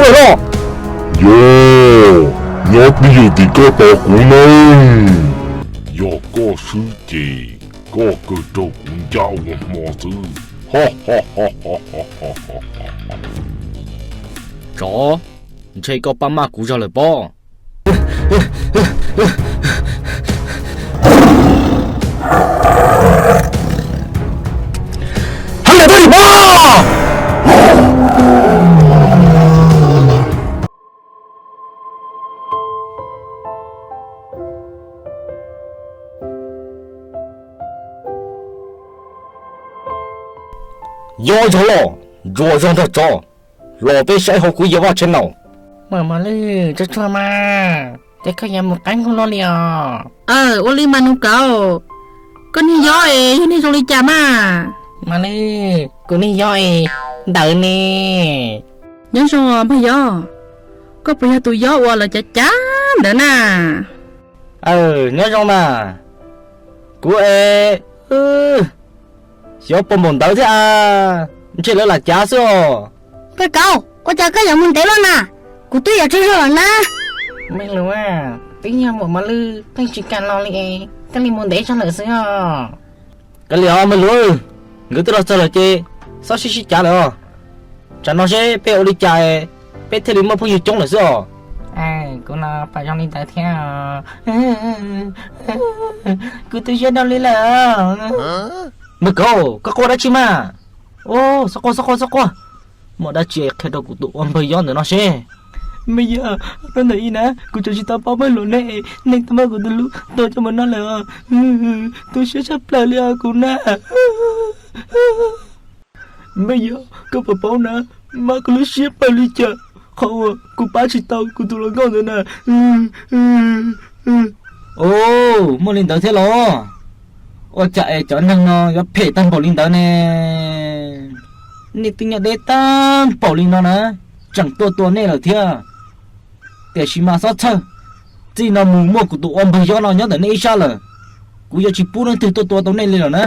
Yog, nyob twj ywm tim koj tos kuv nawb. Yog koj swb ces koj kawg raug kuv ncaj ua hmo xwb. Tsov, ntshe koj pab maj kuv zog lawm pob. Yog zog los, ntsuas zog nrog tsov, los peb saib hauv kuv yawg vaj tsheb no. Mos mos lwj, tsuag tsuag mas, ces koj yuav mus qab nkuj luaj li os. Aw, ua li mas nus kauv, koj niag yob es yog niag zoo li cas mas? Mos lwj, kuv niag yob es ntawd ne. Nyob zoo npawg yob, koj puas yog tus yob uas lawv cav cav ntawd na? Aw, nyob zoo mas, kuv es xyov puas npaum ntawd thiab a, ntshe lawv lam cav xwb os. Npawg kauv, ua cas koj yuav mus ntev luaj na? Kuv twb yuav tsaug zog lawm na. Mej lus, twb yog muam mos lwj pheej tsis kam los li es thiaj li mus ntev zog lawm xwb os. Kav liam os mej lus, nkawd twb los txog lawm ces txhob sib sib cav lawm os. Tsam no seb peb ua li cas peb thiaj li muaj phooj ywg coob lawm xwb os. Kuv los pom zoo li ntawd thiab. Kuv tu siab dhau li lawm. Npawg kauv, koj quaj dab tsi mas? Txhob quaj, txhob quaj, txhob quaj. Muaj dab tsi qhia rau kuv tus ua npawg yob ntawm no seb. Mej yawg, hnub ntawd ib na kuv tseem tsis tau paub mej lus ne, nej tau muab kuv tus hlub tua coj mus noj lawm. Tu siab tshaj plaws li os kuv na. Mej yawg, koj puas paub na, mas kuv lub siab pawg li cas, qhov uas kuv pab tsis tau kuv tus hluas nkauj ntawd na. Ua, muaj li ntawd thiab los? Ua cas es cov neeg no yuav phem tag npaum li ntawd ne? Nej twb nyob deb tag npaum li no na, tseem tuaj tua nej lawm thiab. Tiam sis mas txhob txhawj, txij no mus muaj kuv tus ua npawg yob no nyob ntawm nej ib sab lawm, kuv yuav tsis pub leej twg tuaj tua tau nej li lawm na.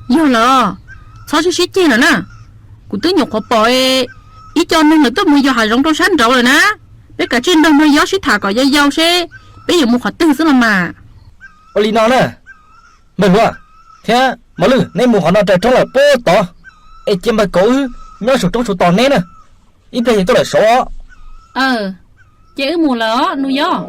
Yog lawm, txhob sib sib ceg lawm na. Kuv twb nyuam qhuav pom ib co neeg lawv tuaj mus yos hav zoov rau sab nraud lawm na. Peb kav tsij nrog npawg yob sib tham kom yau yau seb peb yuav mus qhov twg xwb los mas. Ua li no na, npawg hluas thiab mos lwj, neb mus qhov no raws roob lawm puag tod, es cia npawg kauv wb nyob saum roob saum tos neb na, ib pliag ces tuaj lawm saud os. Ces wb mus lawm os nus yob.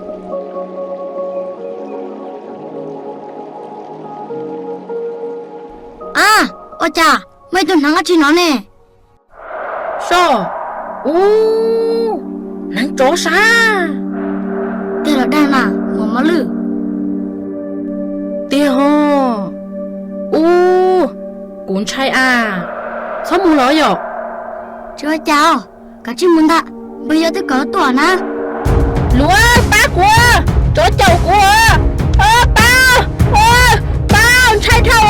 A, ua cas muaj ib tug hneev dab tsi no ne? Soj, ub, hneev tsov sab. Tiag los dag na, muam mos lwj? Tiag ho. Ub, kuv ntshai a. Txhob mus los yom. Tsis ua cas os, kav tsij mus ntag, npawg yob twb kom tuaj na. Luav, pab kuv, tsov caum kuv. Pab, pab, ntshai dhau.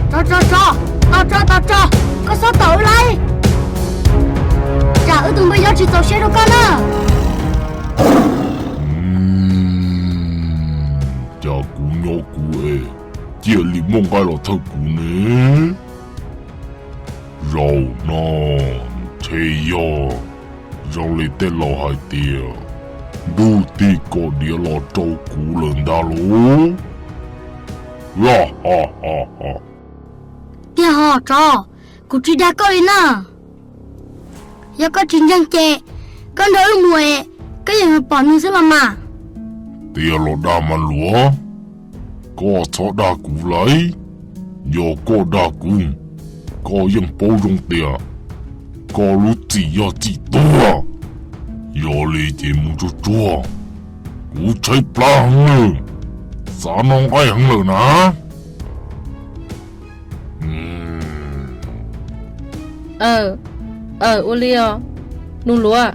Tsov, tsov, tsov, tos tso, tos tso, koj txhob tom wb lauj. Tsam wb tus npawg yob tsis txaus siab rau koj na. Cas kuv nyob kuv es ciaj li muaj nqaij los thawj kuv ne? Zaum no ntshe yog zoo li tej laus hais tias ntuj tig kom diav los rau kuv lawm ntag lauj. Tiag ho tsov, kuv tsis dag koj li na. Yog koj tsis ntseeg ces koj nrog wb mus es koj yeej yuav pom nws xwb los mas. Tiag los dag mas luav, koj txhob dag kuv lauj. Yog koj dag kuv, koj yeej paub zoo tias koj lub txim yog txim tuag. Yog li ces mus tsuag tsuag, kuv tshaib plab heev lawm, xav noj nqaij heev lawm na. Aw, ua li os, nus luav,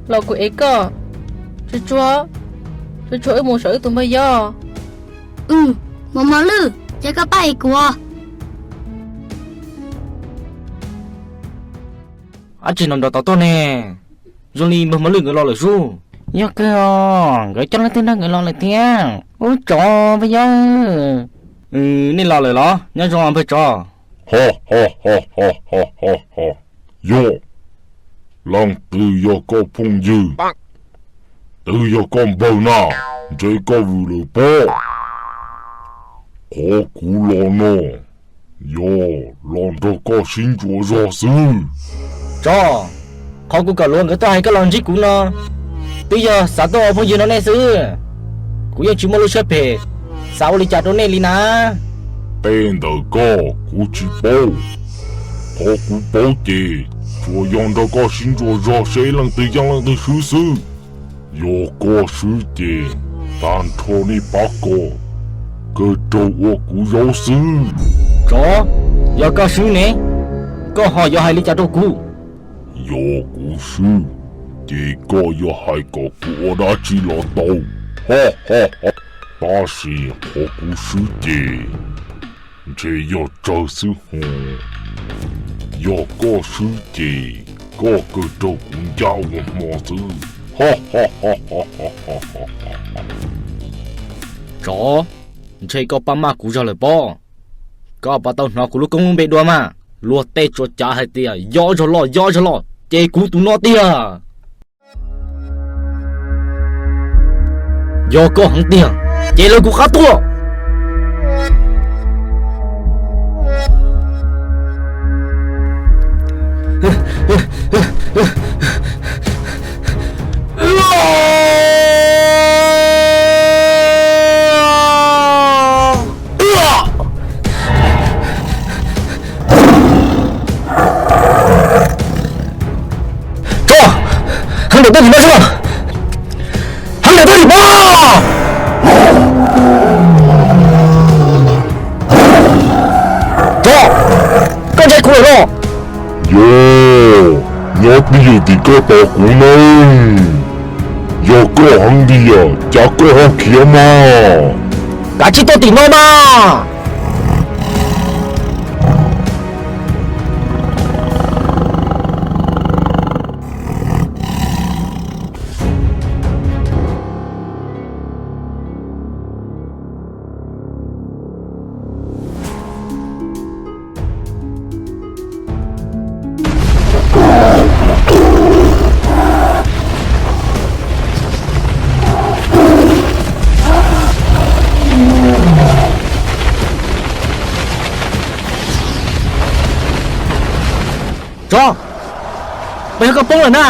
los kuv ev koj, tsuag tsuag, tsuag tsuag wb mus saum wb tus npawg yob. Mos mos lwj, ces koj pab ev kuv. Dab tsi no nrov tau tuaj ne? Zoo li npawg mos lwj nkawd los lawm sub. Yog kawg os, nkawd coj leej twg nrog nkawd los lawm thiab. Ub tsov npawg yob, nej los lawm los? Nyob zoo npawg tsov. Yog, Koj phooj ywg, twb yog koj npawg na, ntshe koj vwm lawm pob. Qhov kuv los no yog los nrog koj sib ntsuas zog xwb. Tsov, qhov kuv kom luag nkawd tuaj hais koj los ntsib kuv no, twb yog xav tuaj ua phooj ywg no nej xwb. Kuv yeej tsis muaj lub siab phem xav ua li cas rau nej li na. Tej ntawm koj kuv tsis paub. Qhov kuv paub ces tsuas yog nrog koj sib ntsuas zog seb leej twg yeej leej twg swb xwb. Yog koj swb ces tag nrho nej pab kom kawg raug ua kuv zaub xwb. Tsov, yog koj swb ne, koj ho yuav hais li cas rau kuv? Yog kuv swb, ces koj yuav hais kom kuv ua dab tsi los tau. Tab sis qhov kuv swb ces ntshe yog tsawg xwb hos. Yog koj swb ces koj kawg raug kuv ncaj ua hmo xwb. Tsov, ntshe koj pab maj kuv zog lawm pob. Koj puas tau hnov kuv lub koob lub npe dua mas? Luag tej tsuas cav hais tias yob zog loj, yob zog loj, ces kuv tus no tiag. Yog koj heev tiag, ces lawv kuv qab tuaj. Tsov, heev dam tuaj tim no seb, heev dam tuaj tim no. Tsov, koj ntshai kuv lawm los? Yog, nyob twj ywm tim koj tos kuv nawb. Yog koj heev tiag, cas koj ho khiav mas? Kav tsij tuaj tim no mas. Tsov, puas yog koj poob lawm na?